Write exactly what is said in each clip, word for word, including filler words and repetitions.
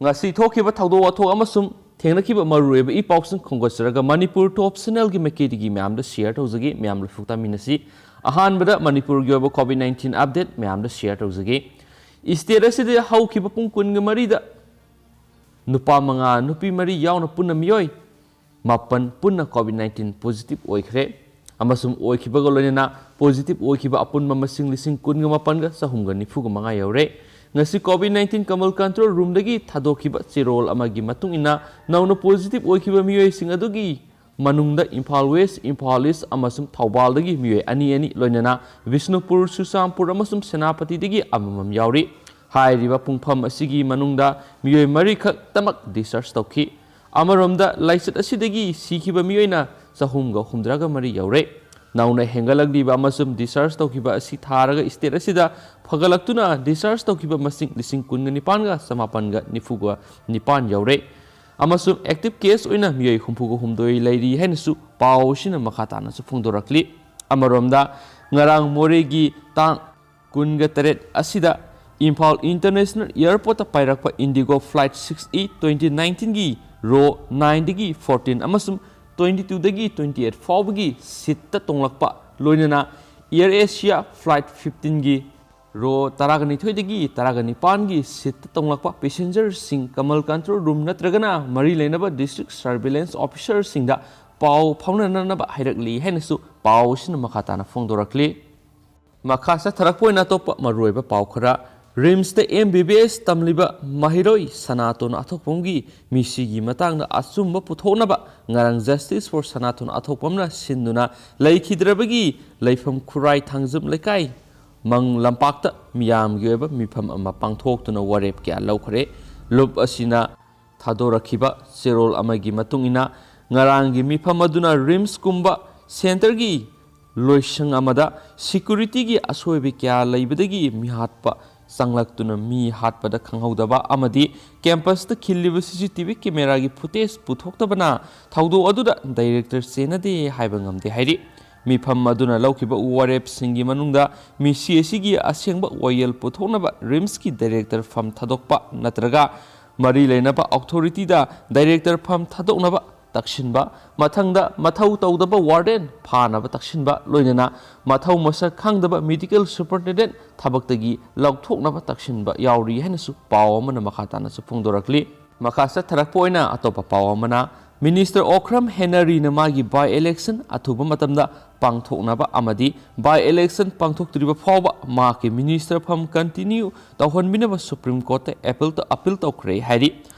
ꯉꯁꯤ ꯊꯣꯛꯈꯤꯕ ꯊꯧꯗꯣꯛ ꯋꯥꯊꯣꯛ ꯑꯃꯁꯨꯡ ꯊꯦꯡꯅꯈꯤꯕ ꯃꯔꯨꯑꯣꯏꯕ ꯏ ꯄꯥꯎꯁꯤꯡ ꯈꯣꯝꯒꯠꯆꯔꯒ ꯃꯅꯤꯄꯨꯔ ꯇꯣꯞ ꯆꯦꯅꯦꯜꯒꯤ ꯃꯥꯏꯀꯩꯗꯒꯤ ꯃꯌꯥꯝꯗ ꯁꯤꯌꯔ ꯇꯧꯖꯒꯦ꯫ ꯃꯌꯥꯝ ꯂꯣꯏꯐꯨ ꯇꯥꯃꯤꯟꯅꯁꯤ꯫ ꯑꯍꯥꯟꯕꯗ ꯃꯅꯤꯄꯨꯔꯒꯤ ꯑꯣꯏꯕ ꯀꯣꯚꯤꯗ ꯅꯥꯏꯟꯇꯤꯟ ꯑꯞꯗꯦꯠ ꯃꯌꯥꯝꯗ ꯁꯤꯌꯔ ꯇꯧꯖꯒꯦ꯫ ꯏꯁꯇꯦꯠ ꯑꯁꯤꯗ ꯍꯧꯈꯤꯕ ꯄꯨꯡ ꯀꯨꯟꯒ ꯃꯔꯤꯗ ꯅꯨꯄꯥ ꯃꯉꯥ, ꯅꯨꯄꯤ ꯃꯔꯤ ꯌꯥꯎꯅ ꯄꯨꯟꯅ ꯃꯤꯑꯣꯏ ꯃꯥꯄꯟ ꯄꯨꯟꯅ ꯀꯣꯚꯤꯗ ꯅꯥꯏꯟꯇꯤꯟ ꯄꯣꯖꯤꯇꯤꯚ ꯑꯣꯏꯈ꯭ꯔꯦ꯫ ꯑꯃꯁꯨꯡ ꯑꯣꯏꯈꯤꯕꯒ ꯂꯣꯏꯅꯅ ꯄꯣꯖꯤꯇꯤꯚ ꯑꯣꯏꯈꯤꯕ ꯑꯄꯨꯟꯕ ꯃꯁꯤꯡ ꯂꯤꯁꯤꯡ ꯀꯨꯟꯒ ꯃꯥꯄꯟꯒ ꯆꯍꯨꯝꯒ ꯅꯤꯐꯨꯒ ꯃꯉꯥ ꯌꯧꯔꯦ꯫ ꯉꯁꯤ ꯀꯣꯚꯤꯗ ꯅꯥꯏꯟꯇꯤꯟ ꯀꯃꯜ ꯀꯟꯇ꯭ꯔꯣꯜ ꯔꯨꯝꯗꯒꯤ ꯊꯥꯗꯣꯛꯈꯤꯕ ꯆꯦꯔꯣꯜ ꯑꯃꯒꯤ ꯃꯇꯨꯡ ꯏꯟꯅ ꯅꯧꯅ ꯄꯣꯖꯤꯇꯤꯚ ꯑꯣꯏꯈꯤꯕ ꯃꯤꯑꯣꯏꯁꯤꯡ ꯑꯗꯨꯒꯤ ꯃꯅꯨꯡꯗ ꯏꯝꯐꯥꯜ ꯋꯦꯁ, ꯏꯝꯐꯥꯜ ꯏꯁ ꯑꯃꯁꯨꯡ ꯊꯧꯕꯥꯜꯗꯒꯤ ꯃꯤꯑꯣꯏ ꯑꯅꯤ ꯑꯅꯤ, ꯂꯣꯏꯅꯅ ꯕꯤꯁꯅꯨꯄꯨꯔ, ꯆꯨꯔꯆꯥꯟꯄꯨꯔ ꯑꯃꯁꯨꯡ ꯁꯦꯅꯥꯄꯇꯤꯗꯒꯤ ꯑꯃꯃꯝ ꯌꯥꯎꯔꯤ꯫ ꯍꯥꯏꯔꯤꯕ ꯄꯨꯡꯐꯝ ꯑꯁꯤꯒꯤ ꯃꯅꯨꯡꯗ ꯃꯤꯑꯣꯏ ꯃꯔꯤꯈꯛꯇꯃꯛ ꯗꯤꯁꯆꯥꯔꯖ ꯇꯧꯈꯤ꯫ ꯑꯃꯔꯣꯝꯗ, ꯂꯥꯏꯆꯠ ꯑꯁꯤꯗꯒꯤ ꯁꯤꯈꯤꯕ ꯃꯤꯑꯣꯏꯅ ꯆꯍꯨꯝꯒ ꯍꯨꯝꯗ꯭ꯔꯥꯒ ꯃꯔꯤ ꯌꯧꯔꯦ꯫ ꯅꯧꯅ ꯍꯦꯟꯒꯠꯂꯛꯂꯤꯕ ꯑꯃꯁꯨꯡ ꯗꯤꯁꯆꯥꯔꯖ ꯇꯧꯈꯤꯕ ꯑꯁꯤ ꯊꯥꯔꯒ ꯏꯁꯇꯦꯠ ꯑꯁꯤꯗ ꯐꯒꯠꯂꯛꯇꯨꯅ ꯗꯤꯁꯆꯥꯔꯖ ꯇꯧꯈꯤꯕ ꯃꯁꯤꯡ ꯂꯤꯁꯤꯡ ꯀꯨꯟꯒ ꯅꯤꯄꯥꯟꯒ ꯆꯃꯥꯄꯟꯒ ꯅꯤꯐꯨꯒ ꯅꯤꯄꯥꯟ ꯌꯧꯔꯦ꯫ ꯑꯃꯁꯨꯡ ꯑꯦꯛꯇꯤꯚ ꯀꯦꯁ ꯑꯣꯏꯅ ꯃꯤꯑꯣꯏ ꯍꯨꯝꯐꯨꯒ ꯍꯨꯝꯗꯣꯏ ꯂꯩꯔꯤ ꯍꯥꯏꯅꯁꯨ ꯄꯥꯎ ꯑꯁꯤꯅ ꯃꯈꯥ ꯇꯥꯅꯁꯨ ꯐꯣꯡꯗꯣꯔꯛꯂꯤ꯫ ꯑꯃꯔꯣꯝꯗ, ꯉꯔꯥꯡ ꯃꯣꯔꯦꯒꯤ ꯇꯥꯡ ꯀꯨꯟꯒ ꯇꯔꯦꯠ ꯑꯁꯤꯗ ꯏꯝꯐꯥꯜ ꯏꯟꯇꯔꯅꯦꯁꯅꯦꯜ ꯑꯦꯌꯔꯄꯣꯔꯠꯇ ꯄꯥꯏꯔꯛꯄ IndiGo flight six E twenty ꯅꯥꯏꯟꯇꯤꯟꯒꯤ ꯔꯣ ꯅꯥꯏꯟꯗꯒꯤ ꯐꯣꯔꯇꯤꯟ ꯑꯃꯁꯨꯡ ꯇ꯭ꯋꯦꯟꯇꯤ ꯇꯨꯗꯒꯤ ꯇ꯭ꯋꯦꯟꯇꯤ ꯑꯩꯠ ꯐꯥꯎꯕꯒꯤ ꯁꯤꯠꯇ ꯇꯣꯡꯂꯛꯄ, ꯂꯣꯏꯅꯅ ꯑꯦꯌꯔ ꯑꯦꯁꯤꯌꯥ ꯐ꯭ꯂꯥꯏꯠ ꯐꯤꯐꯇꯤꯟꯒꯤ ꯔꯣ ꯇꯔꯥꯒ ꯅꯤꯊꯣꯏꯗꯒꯤ ꯇꯔꯥꯒ ꯅꯤꯄꯥꯟꯒꯤ ꯁꯤꯠꯇ ꯇꯣꯡꯂꯛꯄ ꯄꯦꯁꯦꯟꯖꯔꯁꯤꯡ ꯀꯃꯜ ꯀꯟꯇ꯭ꯔꯣꯜ ꯔꯨꯝ ꯅꯠꯇ꯭ꯔꯒꯅ ꯃꯔꯤ ꯂꯩꯅꯕ ꯗꯤꯁꯇ꯭ꯔꯤꯛ ꯁꯔꯚꯤꯂꯦꯟꯁ ꯑꯣꯐꯤꯁꯔꯁꯤꯡꯗ ꯄꯥꯎ ꯐꯥꯎꯅꯅꯅꯕ ꯍꯥꯏꯔꯛꯂꯤ ꯍꯥꯏꯅꯁꯨ ꯄꯥꯎ ꯑꯁꯤꯅ ꯃꯈꯥ ꯇꯥꯅ ꯐꯣꯡꯗꯣꯔꯛꯂꯤ꯫ ꯃꯈꯥ ꯆꯠꯊꯔꯛꯄ ꯑꯣꯏꯅ ꯑꯇꯣꯞꯄ ꯃꯔꯨꯑꯣꯏꯕ ꯄꯥꯎ ꯈꯔ꯫ ꯔꯤꯝꯁꯇ ꯑꯦꯝ ꯕꯤ ꯕꯤ ꯑꯦꯁ ꯇꯝꯂꯤꯕ ꯃꯍꯩꯔꯣꯏ ꯁꯅꯥꯇꯣꯟ ꯑꯊꯣꯛꯄꯝꯒꯤ ꯃꯤꯁꯤꯒꯤ ꯃꯇꯥꯡꯗ ꯑꯆꯨꯝꯕ ꯄꯨꯊꯣꯛꯅꯕ ꯉꯔꯥꯡ Justice for ꯁꯅꯥꯇꯣꯟ ꯑꯊꯣꯛꯄꯝꯅ ꯁꯤꯟꯗꯨꯅ ꯂꯩꯈꯤꯗ꯭ꯔꯕꯒꯤ ꯂꯩꯐꯝ ꯈꯨꯔꯥꯏ ꯊꯥꯡꯖꯝ ꯂꯩꯀꯥꯏ ꯃꯪ ꯂꯝꯄꯥꯛꯇ ꯃꯤꯌꯥꯝꯒꯤ ꯑꯣꯏꯕ ꯃꯤꯐꯝ ꯑꯃ ꯄꯥꯡꯊꯣꯛꯇꯨꯅ ꯋꯥꯔꯦꯞ ꯀꯌꯥ ꯂꯧꯈ꯭ꯔꯦ꯫ ꯂꯨꯞ ꯑꯁꯤꯅ ꯊꯥꯗꯣꯔꯛꯈꯤꯕ ꯆꯦꯔꯣꯜ ꯑꯃꯒꯤ ꯃꯇꯨꯡ ꯏꯟꯅ, ꯉꯔꯥꯡꯒꯤ ꯃꯤꯐꯝ ꯑꯗꯨꯅ ꯔꯤꯝꯁꯀꯨꯝꯕ ꯁꯦꯟꯇꯔꯒꯤ ꯂꯣꯏꯁꯪ ꯑꯃꯗ ꯁꯤꯀ꯭ꯌꯨꯔꯤꯇꯤꯒꯤ ꯑꯁꯣꯏꯕ ꯀꯌꯥ ꯂꯩꯕꯗꯒꯤ ꯃꯤꯍꯥꯠꯄ ꯆꯪꯂꯛꯇꯨꯅ ꯃꯤ ꯍꯥꯠꯄꯗ ꯈꯪꯍꯧꯗꯕ ꯑꯃꯗꯤ ꯀꯦꯝꯄꯁꯇ ꯈꯤꯜꯂꯤꯕ ꯁꯤ ꯁꯤ ꯇꯤ ꯚꯤ ꯀꯦꯃꯦꯔꯥꯒꯤ ꯐꯨꯇꯦꯖ ꯄꯨꯊꯣꯛꯇꯕꯅ ꯊꯧꯗꯣꯛ ꯑꯗꯨꯗ ꯗꯥꯏꯔꯦꯛꯇꯔ ꯆꯦꯟꯅꯗꯦ ꯍꯥꯏꯕ ꯉꯝꯗꯦ ꯍꯥꯏꯔꯤ꯫ ꯃꯤꯐꯝ ꯑꯗꯨꯅ ꯂꯧꯈꯤꯕ ꯋꯥꯔꯦꯞꯁꯤꯡꯒꯤ ꯃꯅꯨꯡꯗ ꯃꯤꯁꯤ ꯑꯁꯤꯒꯤ ꯑꯁꯦꯡꯕ ꯋꯥꯌꯦꯜ ꯄꯨꯊꯣꯛꯅꯕ ꯔꯤꯝꯁꯀꯤ ꯗꯥꯏꯔꯦꯛꯇꯔ ꯐꯝ ꯊꯥꯗꯣꯛꯄ ꯅꯠꯇ꯭ꯔꯒ ꯃꯔꯤ ꯂꯩꯅꯕ ꯑꯣꯊꯣꯔꯤꯇꯤꯗ ꯗꯥꯏꯔꯦꯛꯇꯔ ꯐꯝ ꯊꯥꯗꯣꯛꯅꯕ ꯇꯛꯁꯤꯟꯕ, ꯃꯊꯪꯗ ꯃꯊꯧ ꯇꯧꯗꯕ ꯋꯥꯔꯗꯦꯟ ꯐꯥꯅꯕ ꯇꯛꯁꯤꯟꯕ, ꯂꯣꯏꯅꯅ ꯃꯊꯧ ꯃꯁꯛ ꯈꯪꯗꯕ ꯃꯦꯗꯤꯀꯦꯜ ꯁꯨꯄꯔꯤꯟꯇꯦꯟꯗꯦꯟꯠ ꯊꯕꯛꯇꯒꯤ ꯂꯧꯊꯣꯛꯅꯕ ꯇꯛꯁꯤꯟꯕ ꯌꯥꯎꯔꯤ ꯍꯥꯏꯅꯁꯨ ꯄꯥꯎ ꯑꯃꯅ ꯃꯈꯥ ꯇꯥꯅꯁꯨ ꯐꯣꯡꯗꯣꯔꯛꯂꯤ꯫ ꯃꯈꯥ ꯆꯠꯊꯔꯛꯄ ꯑꯣꯏꯅ ꯑꯇꯣꯞꯄ ꯄꯥꯎ ꯑꯃꯅ, ꯃꯤꯅꯤꯁꯇꯔ ꯑꯣꯀ꯭ꯔꯝ ꯍꯦꯅꯔꯤꯅ ꯃꯥꯒꯤ ꯕꯥꯏ ꯏꯂꯦꯛꯁꯟ ꯑꯊꯨꯕ ꯃꯇꯝꯗ ꯄꯥꯡꯊꯣꯛꯅꯕ ꯑꯃꯗꯤ ꯕꯥꯏ ꯏꯂꯦꯛꯁꯟ ꯄꯥꯡꯊꯣꯛꯇ꯭ꯔꯤꯕ ꯐꯥꯎꯕ ꯃꯍꯥꯛꯀꯤ ꯃꯤꯅꯤꯁꯇꯔ ꯐꯝ ꯀꯟꯇꯤꯅ꯭ꯌꯨ ꯇꯧꯍꯟꯕꯤꯅꯕ ꯁꯨꯄ꯭ꯔꯤꯝ ꯀꯣꯔꯠꯇ ꯑꯦꯄꯤꯜ, ꯑꯄꯤꯜ ꯇꯧꯈ꯭ꯔꯦ ꯍꯥꯏꯔꯤ꯫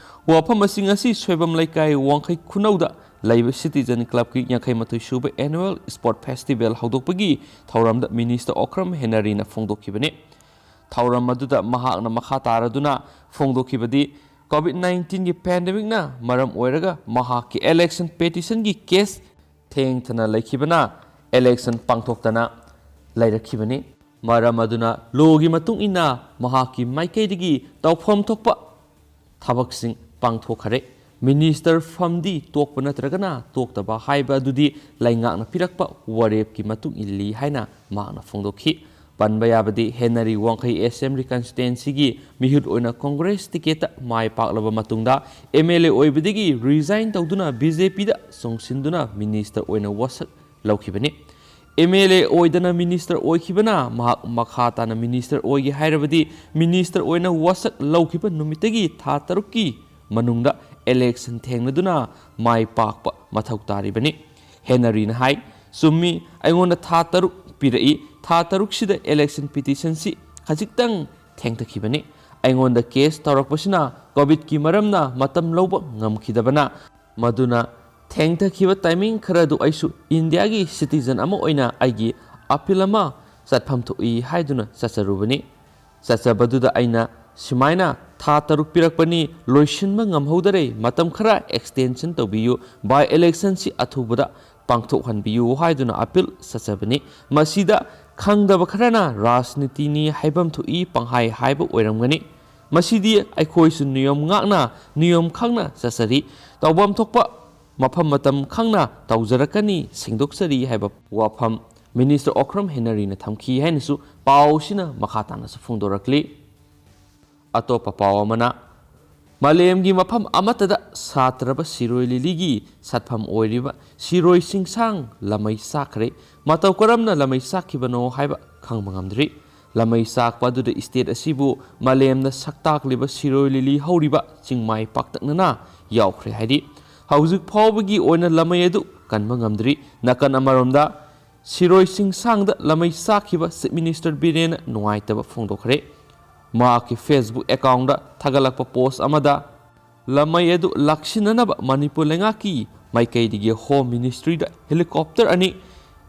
ꯋꯥꯐꯝ ꯑꯁꯤ ꯉꯁꯤ ꯁꯣꯏꯕꯝ ꯂꯩꯀꯥꯏ ꯋꯥꯡꯈꯩ ꯈꯨꯅꯧꯗ ꯂꯩꯕ ꯁꯤꯇꯤꯖꯟ ꯀ꯭ꯂꯕꯀꯤ ꯌꯥꯡꯈꯩ ꯃꯥꯊꯣꯏ ꯁꯨꯕ ꯑꯦꯅꯨꯋꯦꯜ ꯁ꯭ꯄꯣꯔꯠ ꯐꯦꯁꯇꯤꯚꯦꯜ ꯍꯧꯗꯣꯛꯄꯒꯤ ꯊꯧꯔꯝꯗ ꯃꯤꯅꯤꯁꯇꯔ ꯑꯣꯀ꯭ꯔꯝ ꯍꯦꯅꯔꯤꯅ ꯐꯣꯡꯗꯣꯛꯈꯤꯕꯅꯤ꯫ ꯊꯧꯔꯝ ꯑꯗꯨꯗ ꯃꯍꯥꯛꯅ ꯃꯈꯥ ꯇꯥꯔꯗꯨꯅ ꯐꯣꯡꯗꯣꯛꯈꯤꯕꯗꯤ, ꯀꯣꯚꯤꯗ ꯅꯥꯏꯟꯇꯤꯟꯒꯤ ꯄꯦꯟꯗꯦꯃꯤꯛꯅ ꯃꯔꯝ ꯑꯣꯏꯔꯒ ꯃꯍꯥꯛꯀꯤ ꯏꯂꯦꯛꯁꯟ ꯄꯦꯇꯤꯁꯟꯒꯤ ꯀꯦꯁ ꯊꯦꯡꯊꯅ ꯂꯩꯈꯤꯕꯅ ꯏꯂꯦꯛꯁꯟ ꯄꯥꯡꯊꯣꯛꯇꯅ ꯂꯩꯔꯛꯈꯤꯕꯅꯤ꯫ ꯃꯔꯝ ꯑꯗꯨꯅ ꯂꯣꯒꯤ ꯃꯇꯨꯡ ꯏꯟꯅ ꯃꯍꯥꯛꯀꯤ ꯃꯥꯏꯀꯩꯗꯒꯤ ꯇꯧꯐꯝ ꯊꯣꯛꯄ ꯊꯕꯛꯁꯤꯡ ꯄꯥꯡꯊꯣꯛꯈꯔꯦ꯫ ꯃꯤꯅꯤꯁꯇꯔ ꯐꯝꯗꯤ ꯇꯣꯛꯄ ꯅꯠꯇ꯭ꯔꯒꯅ ꯇꯣꯛꯇꯕ ꯍꯥꯏꯕ ꯑꯗꯨꯗꯤ ꯂꯩꯉꯥꯛꯅ ꯄꯤꯔꯛꯄ ꯋꯥꯔꯦꯞꯀꯤ ꯃꯇꯨꯡ ꯏꯜꯂꯤ ꯍꯥꯏꯅ ꯃꯍꯥꯛꯅ ꯐꯣꯡꯗꯣꯛꯈꯤ꯫ ꯄꯟꯕ ꯌꯥꯕꯗꯤ, ꯍꯦꯅꯔꯤ ꯋꯥꯡꯈꯩ ꯑꯦꯁꯦꯝꯕ꯭ꯂꯤ ꯀꯟꯁꯇꯤꯇ꯭ꯋꯦꯟꯁꯤꯒꯤ ꯃꯤꯍꯨꯠ ꯑꯣꯏꯅ ꯀꯣꯡꯒ꯭ꯔꯦꯁ ꯇꯤꯀꯦꯠꯇ ꯃꯥꯏ ꯄꯥꯛꯂꯕ ꯃꯇꯨꯡꯗ ꯑꯦꯝ ꯑꯦꯜ ꯑꯦ ꯑꯣꯏꯕꯗꯒꯤ ꯔꯤꯖꯥꯏꯟ ꯇꯧꯗꯨꯅ ꯕꯤ ꯖꯦ ꯄꯤꯗ ꯆꯣꯡꯁꯤꯟꯗꯨꯅ ꯃꯤꯅꯤꯁꯇꯔ ꯑꯣꯏꯅ ꯋꯥꯁꯛ ꯂꯧꯈꯤꯕꯅꯤ꯫ ꯑꯦꯝ ꯑꯦꯜ ꯑꯦ ꯑꯣꯏꯗꯅ ꯃꯤꯅꯤꯁꯇꯔ ꯑꯣꯏꯈꯤꯕꯅ ꯃꯍꯥꯛ ꯃꯈꯥ ꯇꯥꯅ ꯃꯤꯅꯤꯁꯇꯔ ꯑꯣꯏꯒꯦ ꯍꯥꯏꯔꯕꯗꯤ ꯃꯤꯅꯤꯁꯇꯔ ꯑꯣꯏꯅ ꯋꯥꯁꯛ ꯂꯧꯈꯤꯕ ꯅꯨꯃꯤꯠꯇꯒꯤ ꯊꯥ ꯇꯔꯨꯛꯀꯤ ꯃꯅꯨꯡꯗ ꯏꯂꯦꯛꯁꯟ ꯊꯦꯡꯅꯗꯨꯅ ꯃꯥꯏ ꯄꯥꯛꯄ ꯃꯊꯧ ꯇꯥꯔꯤꯕꯅꯤ꯫ ꯍꯦꯅꯔꯤꯅ ꯍꯥꯏ, "ꯆꯨꯝꯃꯤ, ꯑꯩꯉꯣꯟꯗ ꯊꯥ ꯇꯔꯨꯛ ꯄꯤꯔꯛꯏ꯫ ꯊꯥ ꯇꯔꯨꯛꯁꯤꯗ ꯏꯂꯦꯛꯁꯟ ꯄꯤꯇꯤꯁꯟꯁꯤ ꯈꯖꯤꯛꯇꯪ ꯊꯦꯡꯊꯈꯤꯕꯅꯤ꯫ ꯑꯩꯉꯣꯟꯗ ꯀꯦꯁ ꯇꯧꯔꯛꯄꯁꯤꯅ ꯀꯣꯚꯤꯗꯀꯤ ꯃꯔꯝꯅ ꯃꯇꯝ ꯂꯧꯕ ꯉꯝꯈꯤꯗꯕꯅ, ꯃꯗꯨꯅ ꯊꯦꯡꯊꯈꯤꯕ ꯇꯥꯏꯃꯤꯡ ꯈꯔꯗꯨ ꯑꯩꯁꯨ ꯏꯟꯗꯤꯌꯥꯒꯤ ꯁꯤꯇꯤꯖꯟ ꯑꯃ ꯑꯣꯏꯅ ꯑꯩꯒꯤ ꯑꯄꯤꯜ ꯑꯃ ꯆꯠꯐꯝ ꯊꯣꯛꯏ ꯍꯥꯏꯗꯨꯅ ꯆꯠꯆꯔꯨꯕꯅꯤ꯫ ꯆꯠꯆꯕꯗꯨꯗ ꯑꯩꯅ ꯁꯨꯃꯥꯏꯅ ꯊꯥ ꯇꯔꯨꯛ ꯄꯤꯔꯛꯄꯅꯤ, ꯂꯣꯏꯁꯤꯟꯕ ꯉꯝꯍꯧꯗꯔꯦ, ꯃꯇꯝ ꯈꯔ ꯑꯦꯛꯁꯇꯦꯟꯁꯟ ꯇꯧꯕꯤꯌꯨ, ꯕꯥꯏ ꯏꯂꯦꯛꯁꯟꯁꯤ ꯑꯊꯨꯕꯗ ꯄꯥꯡꯊꯣꯛꯍꯟꯕꯤꯌꯨ" ꯍꯥꯏꯗꯨꯅ ꯑꯄꯤꯜ ꯆꯠꯆꯕꯅꯤ꯫ ꯃꯁꯤꯗ ꯈꯪꯗꯕ ꯈꯔꯅ ꯔꯥꯖꯅꯤꯇꯤꯅꯤ ꯍꯥꯏꯐꯝ ꯊꯣꯛꯏ ꯄꯪꯍꯥꯏ ꯍꯥꯏꯕ ꯑꯣꯏꯔꯝꯒꯅꯤ꯫ ꯃꯁꯤꯗꯤ ꯑꯩꯈꯣꯏꯁꯨ ꯅꯤꯌꯣꯝ ꯉꯥꯛꯅ, ꯅꯤꯌꯣꯝ ꯈꯪꯅ ꯆꯠꯆꯔꯤ꯫ ꯇꯧꯐꯝ ꯊꯣꯛꯄ ꯃꯐꯝ ꯃꯇꯝ ꯈꯪꯅ ꯇꯧꯖꯔꯛꯀꯅꯤ, ꯁꯦꯡꯗꯣꯛꯆꯔꯤ ꯍꯥꯏꯕ ꯋꯥꯐꯝ ꯃꯤꯅꯤꯁꯇꯔ ꯑꯣꯀ꯭ꯔꯝ ꯍꯦꯅꯔꯤꯅ ꯊꯝꯈꯤ ꯍꯥꯏꯅꯁꯨ ꯄꯥꯎꯁꯤꯅ ꯃꯈꯥ ꯇꯥꯅꯁꯨ ꯐꯣꯡꯗꯣꯔꯛꯂꯤ꯫ ꯑꯇꯣꯞꯄ ꯄꯥꯎ ꯑꯃꯅ, ꯃꯥꯂꯦꯝꯒꯤ ꯃꯐꯝ ꯑꯃꯠꯇꯗ ꯁꯥꯠꯇ꯭ꯔꯕ ꯁꯤꯔꯣꯏ ꯂꯤꯂꯤꯒꯤ ꯁꯥꯠꯐꯝ ꯑꯣꯏꯔꯤꯕ ꯁꯤꯔꯣꯏ ꯆꯤꯡꯁꯥꯡ ꯂꯃꯩ ꯆꯥꯛꯈ꯭ꯔꯦ꯫ ꯃꯇꯧ ꯀꯔꯝꯅ ꯂꯃꯩ ꯆꯥꯛꯈꯤꯕꯅꯣ ꯍꯥꯏꯕ ꯈꯪꯕ ꯉꯝꯗ꯭ꯔꯤ꯫ ꯂꯃꯩ ꯆꯥꯛꯄ ꯑꯗꯨꯗ state ꯑꯁꯤꯕꯨ ꯃꯥꯂꯦꯝꯗ ꯁꯛꯇꯥꯛꯂꯤꯕ ꯁꯤꯔꯣꯏ ꯂꯤꯂꯤ ꯍꯧꯔꯤꯕ ꯆꯤꯡꯃꯥꯏ ꯄꯥꯛꯇꯛꯅꯅ ꯌꯥꯎꯈ꯭ꯔꯦ ꯍꯥꯏꯔꯤ꯫ ꯍꯧꯖꯤꯛ ꯐꯥꯎꯕꯒꯤ ꯑꯣꯏꯅ ꯂꯃꯩ ꯑꯗꯨ ꯀꯟꯕ ꯉꯝꯗ꯭ꯔꯤ꯫ ꯅꯥꯀꯟ ꯑꯃꯔꯣꯝꯗ, ꯁꯤꯔꯣꯏ ꯆꯤꯡꯁꯥꯡꯗ ꯂꯃꯩ ꯆꯥꯛꯈꯤꯕ Chief Minister ꯕꯤꯔꯦꯟꯅ ꯅꯨꯡꯉꯥꯏꯇꯕ ꯐꯣꯡꯗꯣꯛꯈ꯭ꯔꯦ꯫ ꯃꯍꯥꯛꯀꯤ Facebook accountꯇ ꯊꯥꯒꯠꯂꯛꯄ post ꯑꯃꯗ, ꯂꯃꯩ ꯑꯗꯨ ꯂꯥꯛꯁꯤꯟꯅꯅꯕ ꯃꯅꯤꯄꯨꯔ ꯂꯩꯉꯥꯛꯀꯤ ꯃꯥꯏꯀꯩꯗꯒꯤ Home Ministryꯗ helicopter ꯑꯅꯤ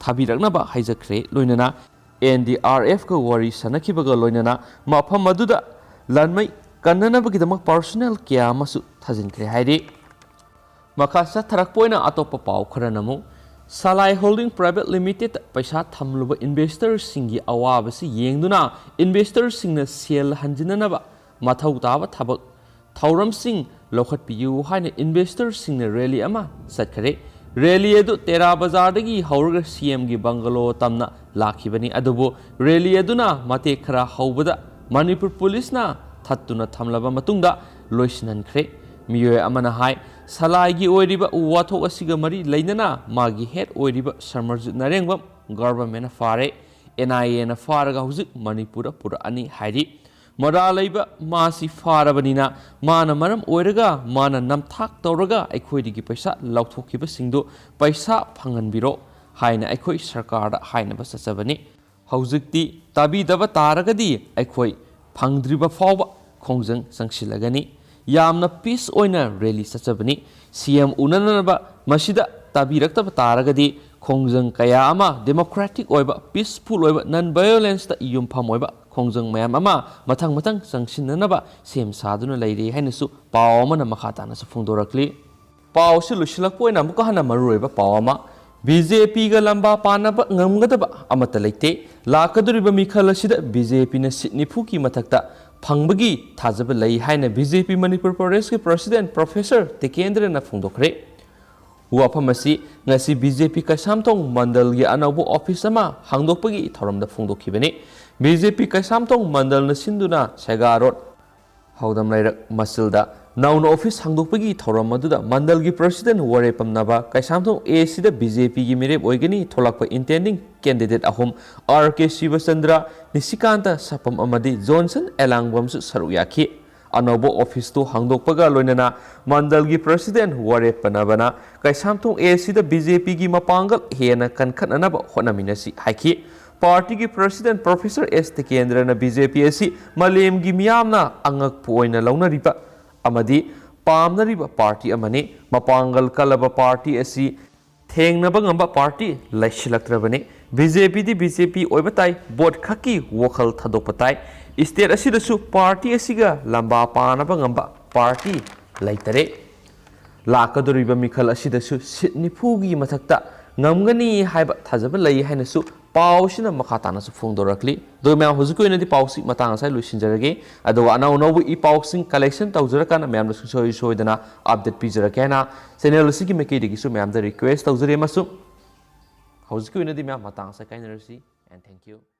ꯊꯥꯕꯤꯔꯛꯅꯕ ꯍꯥꯏꯖꯈ꯭ꯔꯦ꯫ ꯂꯣꯏꯅꯅ NDRFꯀ ꯋꯥꯔꯤ ꯁꯥꯟꯅꯈꯤꯕꯒ ꯂꯣꯏꯅꯅ ꯃꯐꯝ ꯑꯗꯨꯗ ꯂꯥꯟꯃꯩ ꯀꯟꯅꯅꯕꯒꯤꯗꯃꯛ personnel ꯀꯌꯥ ꯑꯃꯁꯨ ꯊꯥꯖꯤꯟꯈ꯭ꯔꯦ ꯍꯥꯏꯔꯤ꯫ ꯃꯈꯥ ꯆꯠꯊꯔꯛꯄ ꯑꯣꯏꯅ ꯑꯇꯣꯞꯄ ꯄꯥꯎ ꯈꯔꯅ ꯑꯃꯨꯛ, ꯁꯂꯥꯏ Holding Private Limitedꯇ ꯄꯩꯁꯥ ꯊꯝꯂꯨꯕ investorꯁꯤꯡꯒꯤ ꯑꯋꯥꯕꯁꯤ ꯌꯦꯡꯗꯨꯅ investorꯁꯤꯡꯅ ꯁꯦꯜ ꯍꯟꯖꯤꯟꯅꯅꯕ ꯃꯊꯧ ꯇꯥꯕ ꯊꯕꯛ ꯊꯧꯔꯝꯁꯤꯡ ꯂꯧꯈꯠꯄꯤꯌꯨ ꯍꯥꯏꯅ investorꯁꯤꯡꯅ rally ꯑꯃ ꯆꯠꯈꯔꯦ꯫ Rally ꯑꯗꯨ ꯇꯦꯔꯥ ꯕꯖꯥꯔꯗꯒꯤ ꯍꯧꯔꯒ CMꯒꯤ bungalow ꯇꯝꯅ ꯂꯥꯛꯈꯤꯕꯅꯤ꯫ ꯑꯗꯨꯕꯨ rally ꯑꯗꯨꯅ ꯃꯇꯦꯛ ꯈꯔ ꯍꯧꯕꯗ ꯃꯅꯤꯄꯨꯔ ꯄꯨꯂꯤꯁꯅ ꯊꯠꯇꯨꯅ ꯊꯝꯂꯕ ꯃꯇꯨꯡꯗ ꯂꯣꯏꯁꯤꯟꯍꯟꯈ꯭ꯔꯦ꯫ ꯃꯤꯑꯣꯏ ꯑꯃꯅ ꯍꯥꯏ, ꯁꯂꯥꯏꯒꯤ ꯑꯣꯏꯔꯤꯕ ꯋꯥꯊꯣꯛ ꯑꯁꯤꯒ ꯃꯔꯤ ꯂꯩꯅꯅ ꯃꯥꯒꯤ head ꯑꯣꯏꯔꯤꯕ ꯁꯃꯔꯖꯤꯠ ꯅꯥꯔꯦꯡꯕꯝ governmentꯅ ꯐꯥꯔꯦ꯫ NIAꯅ ꯐꯥꯔꯒ ꯍꯧꯖꯤꯛ ꯃꯅꯤꯄꯨꯔꯗ ꯄꯨꯔꯛꯑꯅꯤ ꯍꯥꯏꯔꯤ꯫ ꯃꯔꯥꯜ ꯂꯩꯕ ꯃꯥꯁꯤ ꯐꯥꯔꯕꯅꯤꯅ ꯃꯥꯅ ꯃꯔꯝ ꯑꯣꯏꯔꯒ ꯃꯥꯅ ꯅꯝꯊꯥꯛ ꯇꯧꯔꯒ ꯑꯩꯈꯣꯏꯗꯒꯤ ꯄꯩꯁꯥ ꯂꯧꯊꯣꯛꯈꯤꯕꯁꯤꯡꯗꯨ ꯄꯩꯁꯥ ꯐꯪꯍꯟꯕꯤꯔꯣ ꯍꯥꯏꯅ ꯑꯩꯈꯣꯏ ꯁꯔꯀꯥꯔꯗ ꯍꯥꯏꯅꯕ ꯆꯠꯆꯕꯅꯤ꯫ ꯍꯧꯖꯤꯛꯇꯤ ꯇꯥꯕꯤꯗꯕ ꯇꯥꯔꯒꯗꯤ ꯑꯩꯈꯣꯏ ꯐꯪꯗ꯭ꯔꯤꯕ ꯐꯥꯎꯕ ꯈꯣꯡꯖꯪ ꯆꯪꯁꯤꯜꯂꯒꯅꯤ꯫ ꯌꯥꯝꯅ peace ꯑꯣꯏꯅ rally ꯆꯠꯆꯕꯅꯤ꯫ CM ꯎꯅꯅꯅꯕ ꯃꯁꯤꯗ ꯇꯥꯕꯤꯔꯛꯇꯕ ꯇꯥꯔꯒꯗꯤ ꯈꯣꯡꯖꯪ ꯀꯌꯥ ꯑꯃ democratic ꯑꯣꯏꯕ, peaceful ꯑꯣꯏꯕ, non violenceꯇ ꯌꯨꯝꯐꯝ ꯑꯣꯏꯕ ꯈꯣꯡꯖꯪ ꯃꯌꯥꯝ ꯑꯃ ꯃꯊꯪ ꯃꯊꯪ ꯆꯪꯁꯤꯟꯅꯅꯕ ꯁꯦꯝ ꯁꯥꯗꯨꯅ ꯂꯩꯔꯤ ꯍꯥꯏꯅꯁꯨ ꯄꯥꯎ ꯑꯃꯅ ꯃꯈꯥ ꯇꯥꯅꯁꯨ ꯐꯣꯡꯗꯣꯔꯛꯂꯤ꯫ ꯄꯥꯎꯁꯤ ꯂꯣꯏꯁꯤꯜꯂꯛꯄ ꯑꯣꯏꯅ ꯑꯃꯨꯛꯀ ꯍꯟꯅ ꯃꯔꯨꯑꯣꯏꯕ ꯄꯥꯎ ꯑꯃ, BJPꯒ ꯂꯝꯕꯥ ꯄꯥꯅꯕ ꯉꯝꯒꯗꯕ ꯑꯃꯠꯇ ꯂꯩꯇꯦ꯫ ꯂꯥꯛꯀꯗꯧꯔꯤꯕ ꯃꯤꯈꯜ ꯑꯁꯤꯗ BJPꯅ seat ꯅꯤꯐꯨꯒꯤ ꯃꯊꯛꯇ ꯐꯪꯕꯒꯤ ꯊꯥꯖꯕ ꯂꯩ ꯍꯥꯏꯅ BJP ꯃꯅꯤꯄꯨꯔ ꯄ꯭ꯔꯗꯦꯁꯀꯤ president Professor ꯇꯤꯀꯦꯟꯗ꯭ꯔꯅ ꯐꯣꯡꯗꯣꯛꯈ꯭ꯔꯦ꯫ ꯋꯥꯐꯝ ꯑꯁꯤ ꯉꯁꯤ BJP ꯀꯩꯁꯥꯝꯊꯣꯡ ꯃꯟꯗꯜꯒꯤ ꯑꯅꯧꯕ office ꯑꯃ ꯍꯥꯡꯗꯣꯛꯄꯒꯤ ꯊꯧꯔꯝꯗ ꯐꯣꯡꯗꯣꯛꯈꯤꯕꯅꯤ꯫ BJP ꯀꯩꯁꯥꯝꯊꯣꯡ ꯃꯟꯗꯜꯅ ꯁꯤꯟꯗꯨꯅ ꯁꯦꯒꯥ ꯔꯣꯗ, ꯍꯧꯗꯝ ꯂꯩꯔꯛ ꯃꯁꯤꯜꯗ ꯅꯧꯅ ꯑꯣꯐꯤꯁ ꯍꯥꯡꯗꯣꯛꯄꯒꯤ ꯊꯧꯔꯝ ꯑꯗꯨꯗ ꯃꯟꯗꯜꯒꯤ ꯄ꯭ꯔꯁꯤꯗꯦꯟ ꯋꯥꯔꯦꯞ ꯄꯝꯅꯕ ꯀꯩꯁꯥꯝꯊꯣꯡ ꯑꯦ ꯁꯤꯗ ꯕꯤ ꯖꯦ ꯄꯤꯒꯤ ꯃꯤꯔꯦꯞ ꯑꯣꯏꯒꯅꯤ ꯊꯣꯛꯂꯛꯄ ꯏꯟꯇꯦꯟꯗꯤꯡ ꯀꯦꯟꯗꯤꯗꯦꯠ ꯑꯍꯨꯝ, ꯑꯥꯔ ꯀꯦ ꯁꯤꯕꯆꯟꯗ꯭ꯔ, ꯅꯤꯁꯤꯀꯥꯟꯇ ꯁꯄꯝ ꯑꯃꯗꯤ ꯖꯣꯟꯁꯟ ꯑꯦꯂꯥꯡꯕꯝꯁꯨ ꯁꯔꯨꯛ ꯌꯥꯈꯤ꯫ ꯑꯅꯧꯕ ꯑꯣꯐꯤꯁꯇꯨ ꯍꯥꯡꯗꯣꯛꯄꯒ ꯂꯣꯏꯅꯅ ꯃꯟꯗꯜꯒꯤ ꯄ꯭ꯔꯁꯤꯗꯦꯟ ꯋꯥꯔꯦꯞ ꯄꯅꯕꯅ ꯀꯩꯁꯥꯝꯊꯣꯡ ꯑꯦ ꯁꯤꯗ ꯕꯤ ꯖꯦ ꯄꯤꯒꯤ ꯃꯄꯥꯡꯒꯜ ꯍꯦꯟꯅ ꯀꯟꯈꯠꯅꯅꯕ ꯍꯣꯠꯅꯃꯤꯟꯅꯁꯤ ꯍꯥꯏꯈꯤ꯫ ꯄꯥꯔꯇꯤꯒꯤ ꯄ꯭ꯔꯁꯤꯗꯦꯟ ꯄ꯭ꯔꯣꯐꯦꯁꯔ ꯑꯦꯁ ꯇꯤꯀꯦꯟꯗ꯭ꯔꯅ ꯕꯤ ꯖꯦ ꯄꯤ ꯑꯁꯤ ꯃꯥꯂꯦꯝꯒꯤ ꯃꯤꯌꯥꯝꯅ ꯑꯉꯛꯄ ꯑꯣꯏꯅ ꯂꯧꯅꯔꯤꯕ ꯑꯃꯗꯤ ꯄꯥꯝꯅꯔꯤꯕ ꯄꯥꯔꯇꯤ ꯑꯃꯅꯤ꯫ ꯃꯄꯥꯡꯒꯜ ꯀꯜꯂꯕ ꯄꯥꯔꯇꯤ ꯑꯁꯤ ꯊꯦꯡꯅꯕ ꯉꯝꯕ ꯄꯥꯔꯇꯤ ꯂꯩꯁꯤꯜꯂꯛꯇ꯭ꯔꯕꯅꯤ꯫ ꯕꯤ ꯖꯦ ꯄꯤꯗꯤ ꯕꯤ ꯖꯦ ꯄꯤ ꯑꯣꯏꯕ ꯇꯥꯏ, ꯚꯣꯠ ꯈꯛꯀꯤ ꯋꯥꯈꯜ ꯊꯥꯗꯣꯛꯄ ꯇꯥꯏ꯫ ꯏꯁꯇꯦꯠ ꯑꯁꯤꯗꯁꯨ ꯄꯥꯔꯇꯤ ꯑꯁꯤꯒ ꯂꯝꯕꯥ ꯄꯥꯅꯕ ꯉꯝꯕ ꯄꯥꯔꯇꯤ ꯂꯩꯇꯔꯦ꯫ ꯂꯥꯛꯀꯗꯧꯔꯤꯕ ꯃꯤꯈꯜ ꯑꯁꯤꯗꯁꯨ ꯁꯤꯠ ꯅꯤꯐꯨꯒꯤ ꯃꯊꯛꯇ ꯉꯝꯒꯅꯤ ꯍꯥꯏꯕ ꯊꯥꯖꯕ ꯂꯩ ꯍꯥꯏꯅꯁꯨ ꯄꯥꯎꯁꯤꯅ ꯃꯈꯥ ꯇꯥꯅꯁꯨ ꯐꯣꯡꯗꯣꯔꯛꯂꯤ꯫ ꯑꯗꯨꯒ ꯃꯌꯥꯝ, ꯍꯧꯖꯤꯛꯀꯤ ꯑꯣꯏꯅꯗꯤ ꯄꯥꯎꯁꯤ ꯃꯇꯥꯡ ꯑꯁꯥꯏ ꯂꯣꯏꯁꯤꯟꯖꯔꯒꯦ꯫ ꯑꯗꯨꯒ ꯑꯅꯧ ꯑꯅꯧꯕ ꯏ ꯄꯥꯎꯁꯤꯡ ꯀꯂꯦꯛꯁꯟ ꯇꯧꯖꯔꯀꯥꯟꯗ ꯃꯌꯥꯝꯅ ꯁꯨꯡꯁꯣꯏ ꯁꯣꯏꯗꯅ ꯑꯞꯗꯦꯠ ꯄꯤꯖꯔꯛꯀꯦ ꯍꯥꯏꯅ ꯆꯦꯅꯦꯜ ꯑꯁꯤꯒꯤ ꯃꯥꯏꯀꯩꯗꯒꯤꯁꯨ ꯃꯌꯥꯝꯗ ꯔꯤꯀ꯭ꯋꯦꯁ ꯇꯧꯖꯔꯤ꯫ ꯑꯃꯁꯨꯡ ꯍꯧꯖꯤꯛꯀꯤ ꯑꯣꯏꯅꯗꯤ ꯃꯌꯥꯝ ꯃꯇꯥꯡ ꯑꯁꯥꯏ ꯀꯥꯏꯅꯔꯁꯤ꯫ And thank you.